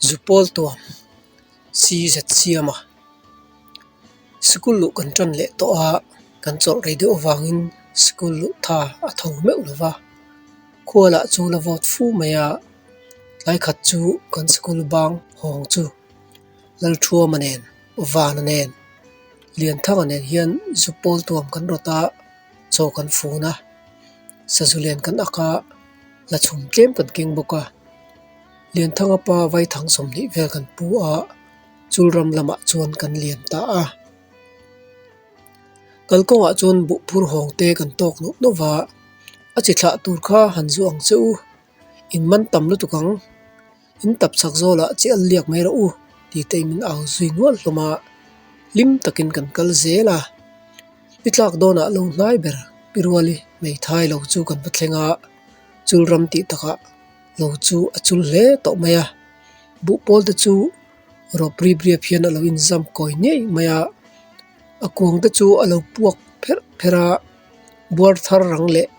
Zupawl tuam si zet siam a, sikul luh kan tan leh tawh a, kan chawlh rei deuh avangin sikul luh tha a tho meuh lo va, khua lah chu la vawt fu mai a, tlai khat chu kan sikul bang hawng chu Lalthuama nen Vana nen Lianthanga nen hian Zupawl tuam kan rawt a, chaw kan fun a, sazu len kan ak a, la chhum tlem kan keng bawk a. Lianthanga pa vaithang 20 vel kan pu a, chulram lamah chuan kan lian ta a. Kalkawngah chuan buh phur hawng te kan tawk nawk nawk va, a chi thlah tur kha han zu ang che u, in man tam lutuk ang. In tap chak zawlah chi al liak mai rawh u tih te min au zui nual hlawm a, hlim takin kan kal zel a. Ni tlak dawnah lo hnai ber pi ruali hmeithai lo chu kan va thleng a, chul ram tih takah lo chu a chul hle tawh mai a. Buh pawl te chu rawp rip riap hian a lo inzam kawi ngei mai a, a kuang te chu a lo puak pherh pherh a, buar thar rang leh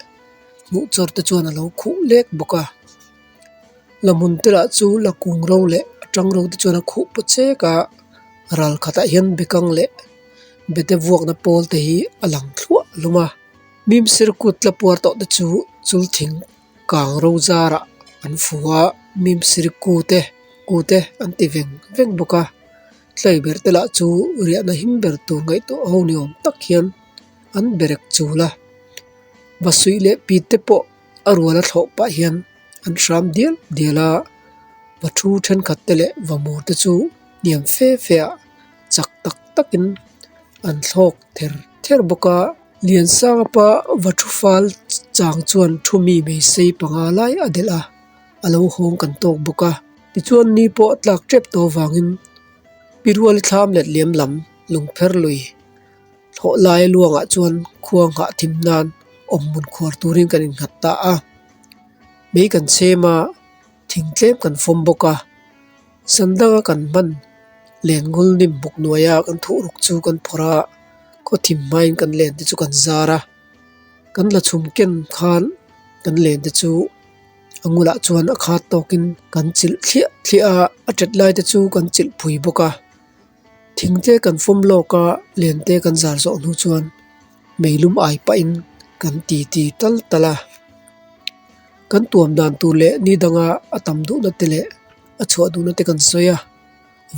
hmuh chawr te chuan a lo khuh lek bawk a. La hmun te lah chu la kung ro leh a tang ro te chuan a khuh paw chek a ral khatah hian bekang leh bete vuakna pawl te hi a lang thluah hlawm a mim sir kut la puar tawh te chu chul thing kang ro zarah an fu a mim sir ku te ku te an ti veng veng bawk a tlei ber te lah chu riahna him ber tur ngaihtuah ho ni awm tak hian an berek chul a va suih leh pit te pawh. A rual a thlawh pah hian an hram dial dial a, va thu thenkhat te leh va mur te chu hniam fe fe ah chak tak takin an thlawk ther ther bawk a. Liansanga pa va thu fal chang chuan thu mi mai sei panga lai a delh a, a lo hawng kan tawk bawk a. Tichuan ni pawh a tlak tep tawh avangin pi ruali thlam let liam lam lungpher lui Thlawh lai luangah chuan khua nghah thim nan awmhmun khuar turin kan innghat ta a, mei kan chhem a, thing tlem kan fawm bawk a, san danga kan hman len ngul hnim buk hnuaia kan thuh ruk chu kan phawrh a, khaw thim hmain kan len te chu kan zar a, kan la chhum ken khan kan len te chu a ngulah chuan a khat tawkin kan chilh thliah thliah a, a tet lai te chu kan chilh phui bawk a. Thing te kan fawm lawk a len te kan zar zawh hnu chuan meilum ai pahin kan ti ti tal tal a kan tuam dan tur leh ni danga a tam duhna te leh a chhuah duhna te kan sawi a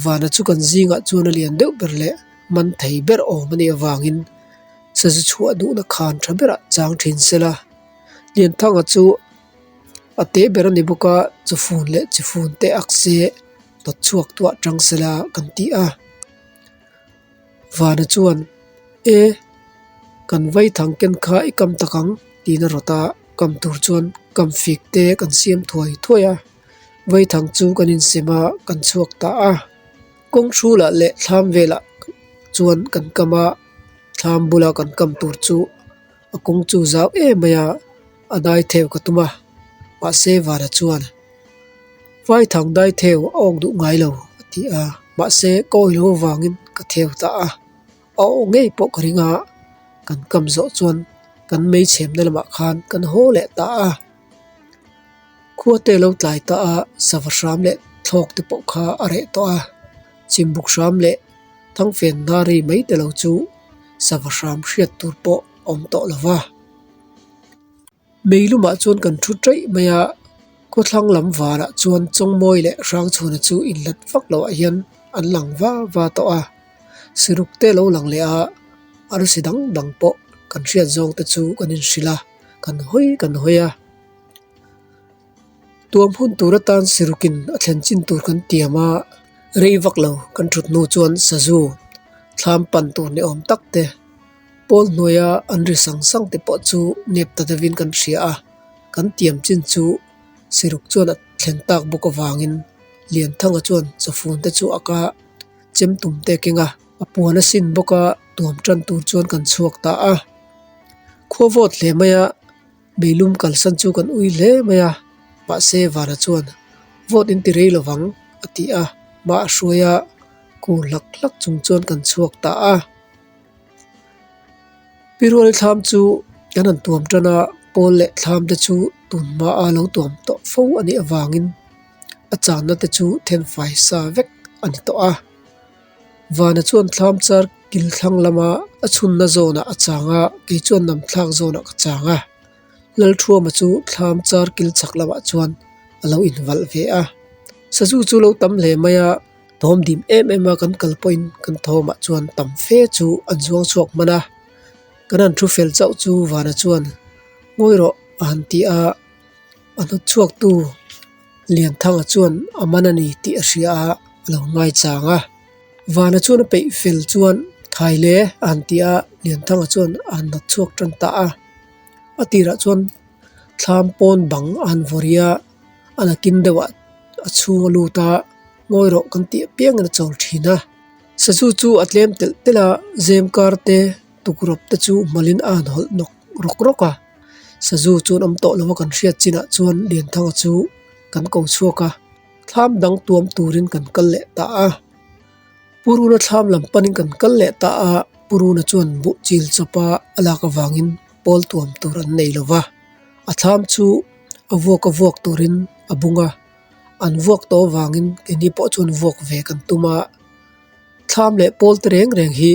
vana chu kan zingah chuan a lian deuh ber leh man thei ber awm a nih avangin sazu chhuah duhna khan tha berah chang thin sela Lianthanga chu a te ber a ni bawk a chawfun leh chifun te ak se. Tawt chhuak tuah tang sela kan ti a, Vana chuan E kan vaithang ken kha i kam tak ang tiin a rawt a, kam tur chuan kam fik te kan siam thuai thuai a, vaithang chu kan insem a kan chhuak ta a, kawng hrulah leh thlam velah chuan kan kam a, thlam bula kan kam tur chu a kawng chu zau em mai a, a dai theu ka tum a, mahse Vana chuan. Vaithang dai theu a awk duh ngai lo a ti a, mahse ka awih lo avangin ka theu ta a, a awk ngei pawh ka ring a, kan kam zawh chuan kan mei chhemna lamah khan kan haw leh ta a. Khua te lo tlai ta a, sava hram leh thlawk te pawh kha a reh tawh a, chimbuk hram leh thangfen nghari mai te lo chu sava hram hriat tur pawh a awm tawh lo va. Meilumah chuan kan thu taih mai a, khawthlang lam varah chuan Chawngmawi leh Hrangchhuana chu inhlat vak loh ah hian an lang va va tawh a, siruk te lo lang leh a, arsi dang dang pawh kan hriat zawng te chu kan inhrilh a, kan hawi kan hawi a. Tuam hun tur atan sirukin a thlen chin tur kan tiam a, rei vak lo kan thut hnu chuan sazu thlam pan tur ni awm tak te. Pawl hnuaia an ri sang sang te pawh chu nep ta deuhin kan hria a, kan tiam chin chu Siruk chuan a thlen tak bawk avangin Lianthanga chuan chawfun te chu a ka chem tum te keng a, a puan a sin bawk a, tuam tan tur chuan kan chhuak ta a. Khua vawt hle mai a, meilum kalsan chu kan ui hle mai a, mahse Vana chuan vawt in ti rei lovang a ti a, mah a hruai a, kur hlak hlak chung chuan kan chhuak ta a. Pi Ruali thlam chu kan han tuam tan a, pawl leh thlam te chu tun hma a lo tuam tawh fo a nih avangin A channa te chu thenfai sa vek a ni tawh a. Vana chuan thlam char kil thlang lama a chhunna zawnah a chang a, kei chuan nam thlak zawnah ka chang a. Lalthuama chu thlam char kil chhak lamah chuan a lo invalh ve a. Sazu chu lo tam hle mai a, thawm dim em em a kan kal pawhin kan thawmah chuan tam fe chu an zuang chhuak hman a. Kan han thu fel chauh chu Vana chuan ngawi rawh a han ti a. A hnawt chhuaktu Lianthanga chuan a man a ni tih a hria a, a lo ngaichang a. Vana chuan a peih fel chuan thai le a han ti a, Lianthanga chuan a han hnawt chhuak tan ta a. A tirah chuan thlam pawn bang a han vawri a, a nakin deuhah a chhung a lut a, ngawi rawh kan tih apiangin a chawl thin a. Sazu chu a tlem telh telh a, zem kar te tukrawp te chu hmalin a han hawlh nawk rawk rawk a. Sazu chu an awm tawh lo a kan hriat chinah chuan Lianthanga chu kan ko chhuak a, thlam dang tuam turin kan kal leh ta a. Puruna thlam lam panin kan kal leh ta a, Puruna chuan buh chil chawpa a lak avangin pawl tuam tur an nei lo va, a thlam chu a vuak a vuak turin a bung a, an vuak tawh avangin keini pawh chuan vuak ve kan tum a. Thlam leh pawl te reng reng hi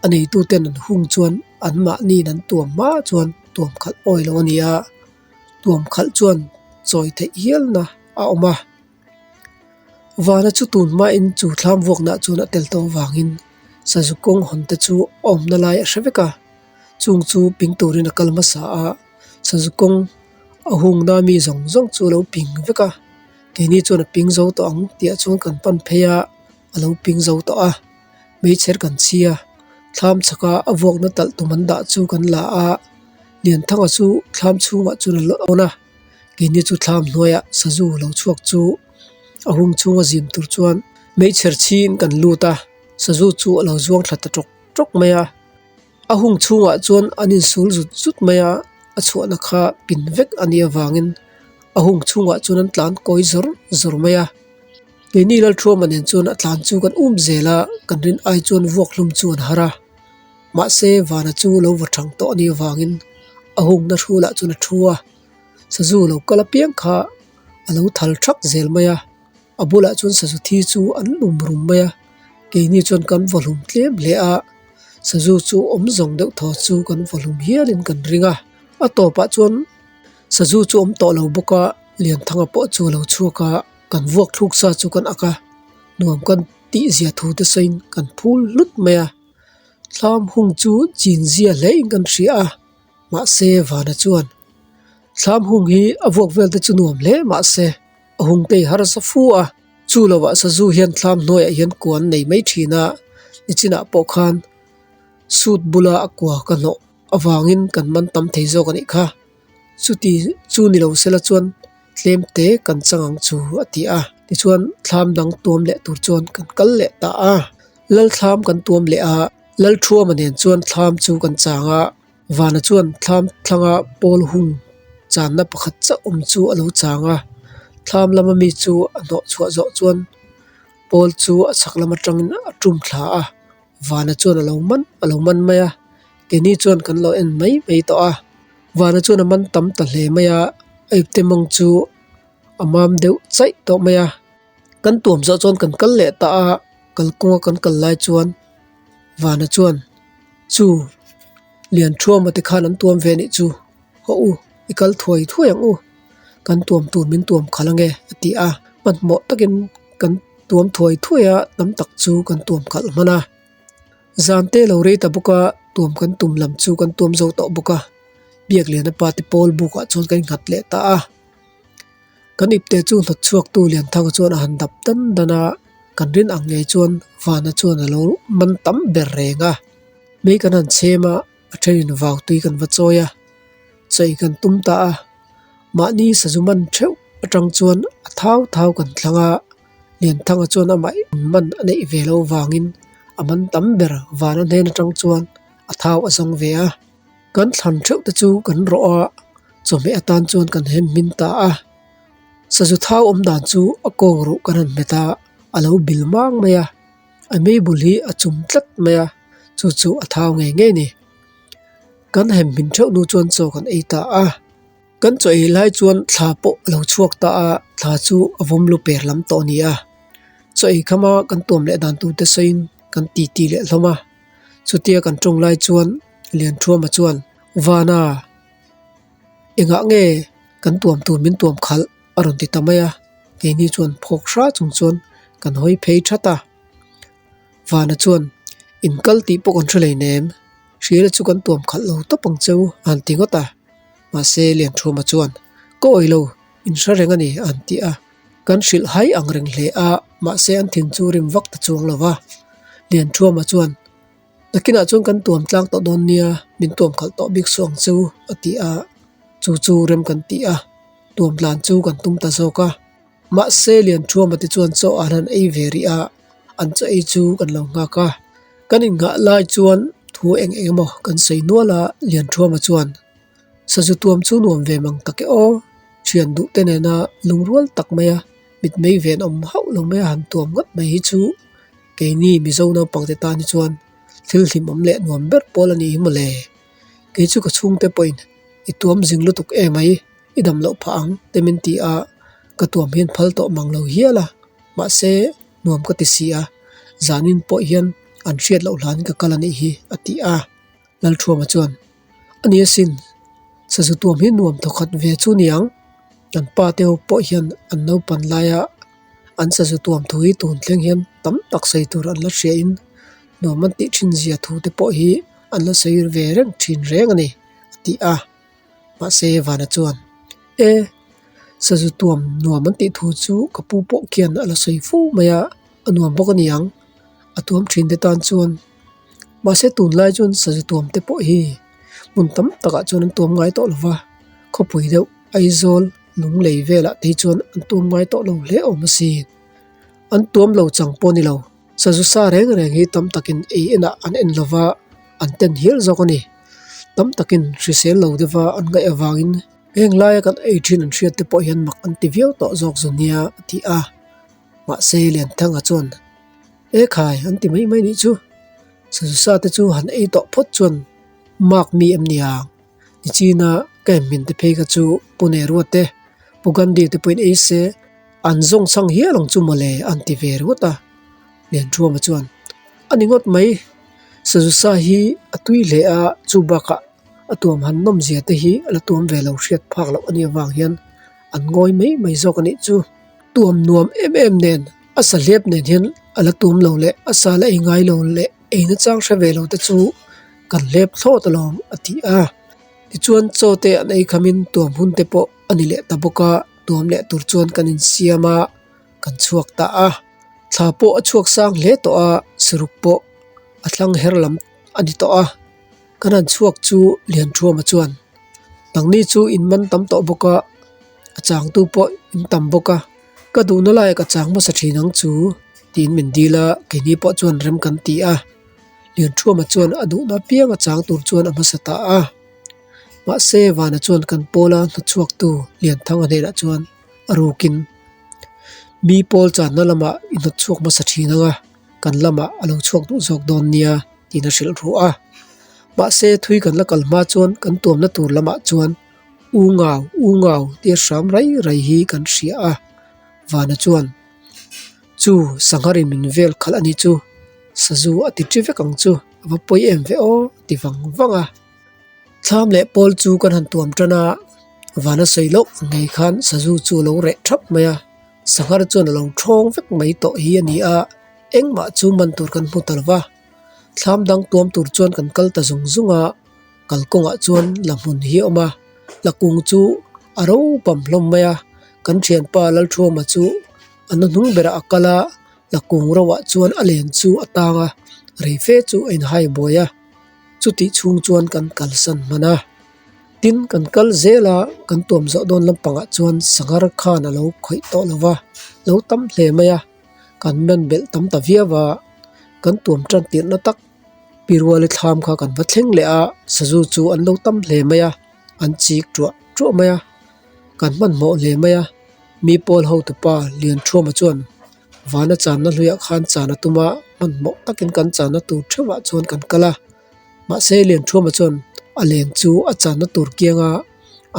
a neituten an hung chuan anmahniin an tuam hma chuan tuam khalh awi lo a ni a, tuam khalh chuan chawi theih hialna a awm a. Vana chu tun hmain chu thlam vuakna chuan a tel tawh avangin sazu kawng hawn te chu a awmna lai a hre vek a, chung chu ping turin a kal hmasa a, sazu kawng a hungna mi zawng zawng chu a lo ping vek a, keini chuan a ping zo tawh ang tih ah chuan kan pan phei a. a lo ping zo tawh a hmeichher kan chhi a thlam chhaka a vuakna talh tum an dah chu kan la a Lianthanga chu thlam chhungah chuan a lawn a keini chu thlam hnuaiah sazu lo chhuak chu a hung chhunga zim tur chuan hmeichher chhiin kan lut a sazu chu a lo zuang thla ta tawk tawk mai a a hung chhungah chuan an insul zut zut mai a a chhuahna kha pin vek a nih avangin a hung chhungah chuan an tlan kawi zawr zawr mai a. Keini Lalthuama nen chuan a tlan chu kan um zel a, kan rin ai chuan vuak hlum chu an har a. Mahse, Vana chu lo va thang tawh a nih avangin a hungna hrulah chuan a thu a, sazu lo kal apiang kha a lo thal thak zel mai a, a bulah chuan sazu thi chu an lum rum mai a, keini chuan kan vaw hlum tlem hle a, sazu chu awm zawng deuh thaw chu kan vaw hlum hialin kan ring a, a tawpah chuan sazu chu awm tawh lo bawk a, Lianthanga pawh chu a lo chhuak a. Kan vuak thluk sa chu kan ak a, nuam kan tih zia thu te sawiin kan phul hlut mai a. Thlam hung chu chin zia hle in kan hria a, mahse Vana chuan thlam hung hi a vuak vel te chu nuam hle mahse a hung te i harsa fu a, chu lovah sazu hian thlam hnuaiah hian kua an nei mai thin a, nichinah pawh khan suit bula a kua ka hnawh avangin kan man tam thei zawk a nih kha. Chuti chu ni lo sela chuan tlem te kan chang ang chu a ti a. Tichuan thlam dang tuam leh tur chuan kan kal leh ta a. Lal thlam kan tuam leh a, Lal Thuama nen chuan thlam chu kan chang a. Vana chuan thlam thlanga pawl hung channa pakhat chauh awm chu a lo chang a. Thlam lama mi chu a hnawh chhuah zawh chuan pawl chu a chhak lam atangin a tum thla a. Vana chuan a lo man a lo man mai a, keini chuan kan lo en mai mai tawh a. Vana chuan a man tam ta hle mai a, a ipte mawng chu a mam deuh chaih tawh mai a. Kan tuam zawh chuan kan kal leh ta a, kalkawnga kan kal lai chuan Vana chuan chu Lianthuama te khan an tuam ve anih chu, haw u i kal thuai thuai ang u, kan tuam tur min tuam khalh ange a ti a, hmanhmawh takin kan tuam thuai thuai a, tam tak chu kan tuam khalh hman a. Zan te lo rei ta bawk a, tuam kan tum lam chu kan tuam zo tawh bawk a, Biakliana pa te pawl bukah chuan kan inghat leh ta a. Kan ipte chu hnawt chhuaktu Lianthanga chuan a han dap dan dan a, kan rin ang ngei chuan Vana chuan a lo man tam ber reng a. Mei kan han chhem a, a thenin vau tui kan va chawi a, chawi kan tum ta a. Mahni sazu man theuh atang chuan a thau thau kan thlang a, Lianthanga chuan amah man a neih ve loh vangin a man tam ber vana hnen atang chuan a thau a zawng ve a. Kan thlan theuh te chu kan rawh a, chawhmeh atan chuan kan hem hmin ta a. Sazu thau awm dan chu a kawng ruh kan han hmet a, a lo bil mang mai a, a mei bul hi a chum tlat mai a, chu chu a thau ngei ngei a ni. Kan hem hmin theuh hnu chuan chaw kan ei ta a. Kan chaw ei lai chuan thla pawh a lo chhuak ta a, thla chu a vawm lu per lam tawh a ni a. Chaw ei khama kan tuam leh dan tur te sawiin kan titi leh hlawm a. Chutia kan tawng lai chuan Lianthuama chuan, Vana, engah nge kan tuam tur min tuam khalh? a rawn ti ta mai a. Keini chuan phawk hra chung chuan kan hawi phei that a. Vana chuan, In kal tih pawh kan hre lei nem, hriala chu kan tuam khalh lo tawp ang cheu a han ti ngawt a. Mahse Lianthuama chuan, Ka awih lo, in hre reng a ni a han ti a. Kan hrilh hai ang reng hle a, mahse an thin chu rim vak ta chuang lo va. Lianthuama chuan, Nakinah chuan kan tuam tlang tawh dawn nia, min tuam khalh tawh bik suh ang cheu a ti a. Chu chu rem kan ti a, tuam tlan chu kan tum ta zawk a. Mahse Lianthuama te chuan chaw an han ei ve rih a, an chaw ei chu kan lo nghak a. Kan innghah lai chuan thu eng eng emaw kan sawi nual a, Lianthuama chuan, Sazu tuam chu nuam ve mang tak e aw, thian duh te nena lungrual tak maia mitmei ven awm hauh lo maia han tuam ngawt mai hi chu keini Mizo naupang te tan hi chuan thil hlimawm leh nuam ber pawl a nih hi mawle. Kei chu ka chhungte pawhin i tuam zing lutuk emai. I dam loh phah ang te min ti a, ka tuam hian phal tawh mang lo hial a, mahse nuam ka ti si a, zanin pawh hian an hriat loh hlanin ka kal a nih hi a ti a. Lalthuama chuan, A ni asin, sazu tuam hi nuam thawkhat ve chu ni ang, kan pa te ho pawh hian an naupan laia an sazu tuam thu hi tun thleng hian tam tak sawi tur an la hriain nuam an tih thin zia thu te pawh hi an la sawi ve reng thin reng a ni a ti a. Mahse Vana chuan, E, sazu tuam nuam an tih thu chu ka pu pawh khian a la sawi fo mai a, a nuam bawk a ni ang, a tuam thin te tan chuan. Mahse tunlai chuan sazu tuam te pawh hi hmun tam takah chuan an tuam ngai tawh lo va, khawpui deuh Aizawl Lunglei velah te hi chuan an tuam ngai tawh lo hle awm asin. An tuam lo chang pawh a ni lo. Sazu sa reng reng hi tam takin ei enah an en lova an ten hial zawk a ni. Tam takin hrisel lo deuha an ngaih avangin heng laia kan ei thin an hriat te pawh hian mak an ti viau tawh zawk zu nia a ti a. Mahse Lianthanga chuan E khai an ti mai mai nih chu. Sazu sa te chu han ei tawh phawt chuan mak mi em ni ang. Nichina ka en hmin te phei kha chu Pu Nehru te, Pu Gandhi te pawhin ei se an zawng chhang hial ang chu mawle an ti ve ringawt a. Lianthuama chuan, A ni ngawt mai, sazu sa hi a tui hle a, chu bakah a tuam han nawm zia te hi a la tuam ve lo hriat phak loh a nih avang hian an ngawi mai mai zawk a nih chu. Tuam nuam em em nen a sa hlep nen hian a la tuam lo leh a sa la ei ngai lo leh ei nachang hre ve lo te chu kan hlep thlawt alawm a ti a. Tichuan chaw te an ei khamin tuam hun te pawh a ni leh ta bawk a, tuam leh tur chuan kan insiam a, kan chhuak ta a. Thla pawh a chhuak sang hle tawh a, saruk pawh a thlang her lam a ni tawh a. Kan han chhuak chu Lianthuama chuan, Nangni chu in man tam tawh bawk a, a changtu pawh in tam bawk a, ka duhna laiah ka chang hmasa thin ang chu, tiin min dil a, keini pawh chuan rem kan ti a. Lianthuama chuan a duhna apiang a chang tur chuan a hmasa ta a. Mahse, Vana chuan kan pawla hnawtchhuaktu Lianthanga hnenah chuan a rukin, Mi pawl channa lamah i hnawtchhuak hmasa thin ang a, kan lamah a lo chhuak duh zawk dawn nia, tiin a hrilh ruh a. Mahse, thui kan la kal hma chuan kan tuamna tur lamah chuan U ngau, u ngau tia hram rai rai hi kan hria a. Vana chuan, Chu, sangharin min vel khalh a nih chu, sazu a ti ṭi vek ang chu, a va pawi em ve aw, a ti vang vang a. Thlam leh pawl chu kan han tuam tan a, vana sawi loh ang ngei khan sazu chu a lo reh thap mai a, sanghar chuan a lo thawng vek mai tawh hi a ni a, engmah chu man tur kan hmu ta lo va. Thlam dang tuam tur chuan kan kal ta zung zung a, kalkawngah chuan la hmun hi a awm a, la kung chu a ro pam hlawm mai a, kan thianpa Lalthuama chu a na hnung berah a kal a, la kung roah chuan a len chu a tang a, rei fe chu a inhai buai a. Chutih chhung chuan kan kalsan hman a, tin kan kal zel a, kan tuam zawh dawn lampangah chuan sanghar khan a lo khawih tawh lo va, lo tam hle mai a, kan man belh tam ta viau a, kan tuam tan tirhna tak Piruali thlam kha kan va thleng leh a, sazu chu an lo tam hle mai a, an chik tuah tuah mai a, kan hmanhmawh hle mai a, mi pawl hotupa Lianthuama chuan Vana channa hluiah khan chan a tum a, hmanhmawh takin kan channa tur theuhah chuan kan kal a. Mahse Lianthuama chuan a len chu a channa tur kianga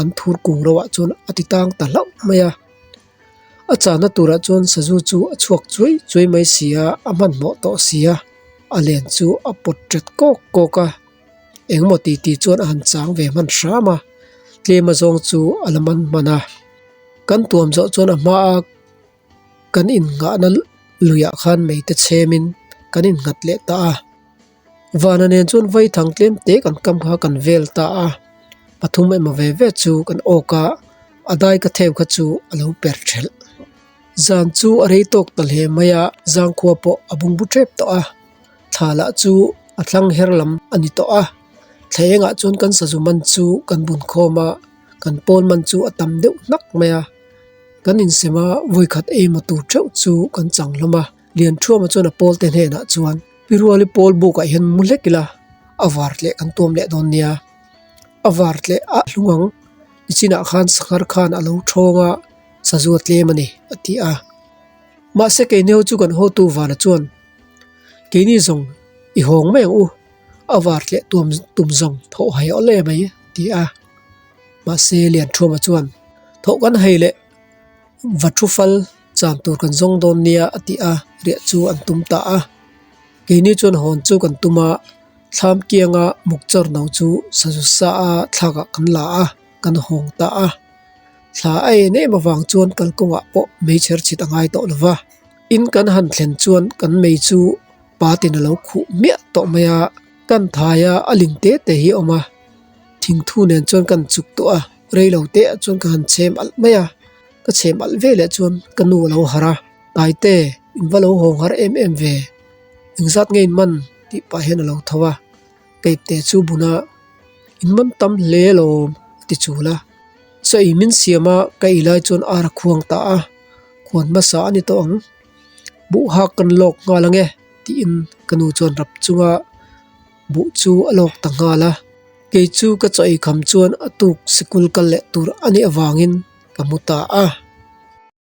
an thur kung ro ah chuan a ti tang ta hlauh mai a. A chahna turah chuan sazu chu a chhuak chuai chuai mai si a, a hmanhmawh tawh si a, a len chu a pawt ṭet kawk kawk a. Engemaw ti ti chuan a han chang ve hman hram a, tlem a zawng chu a la man hman a. Kan tuam zawh chuan a hmaa kan innghahna luiah khan mei te chhemin kan innghat leh ta a. Vana nen chuan vaithang tlem te kan kam kha kan vel ta a, pathum emaw ve ve chu kan awk a, a dai ka theu kha chu a lo per thelh. Zan chu a rei tawk ta hle mai a, zangkhua pawh a bungbu tep tawh a, thla lah chu a thlang her lam a ni tawh a, thla engah chuan kan sazu man chu kan bun khawm a, kan pawl man chu a tam deuh hnak mai a, kan insem a, vawikhat eimaw tur theuh chu kan chang hlawm a. Lianthuama chuan a pawlte hnenah chuan Pi Ruali pawl bukah hian mu hlek ila a var tleh kan tuam leh dawn nia. A var tleh a hlung ang nichinah khan sanghar khan a lo thawng a sazu a tlem a ni a ti a. Mahse keini ho chu kan hotu vana chuan keini zawng i hawng mai ang u a var tleh tuam tum zawng thawh hai awl em mai a ti a. Mahse Lianthuama chuan thawh kan hai leh Va thu fal chan tur kan zawng dawn nia a ti a, riah chu an tum ta a. Keini chuan hawn chu kan tum a, thlam kianga muk chawr no chu sazu sa a thlakah kan la a, kan hawng ta a. Thla a en em avang chuan kalkawngah pawh meichher chhit a ngai tawh lo va. In kan han thlen chuan kan mei chu patin a lo khuh miah tawh mai a, kan thai a, a ling te te hi a awm a, thingthu nen chuan kan chuk tawh a. Rei lo te ah chuan ka han chhem alh mai a, ka chhem alh ve leh chuan ka nu a lo harh a, Taite, in va lo hawng harh em em ve, engzat nge in man tih pah hian a lo tho a, Keipte chu bun a, in man tam hle alawm a ti chul a, chaw ei min siam a ka ei lai chuan ar a khuang ta a, khuan hmasa a ni tawh ang, buh hak kan lawk nghal ang e tiin ka nu chuan rap chunga buh chu a lawk ta nghal a. Kei chu ka chaw ei kham chuan a tuk sikul kal leh tur a nih avangin ka hmu ta a.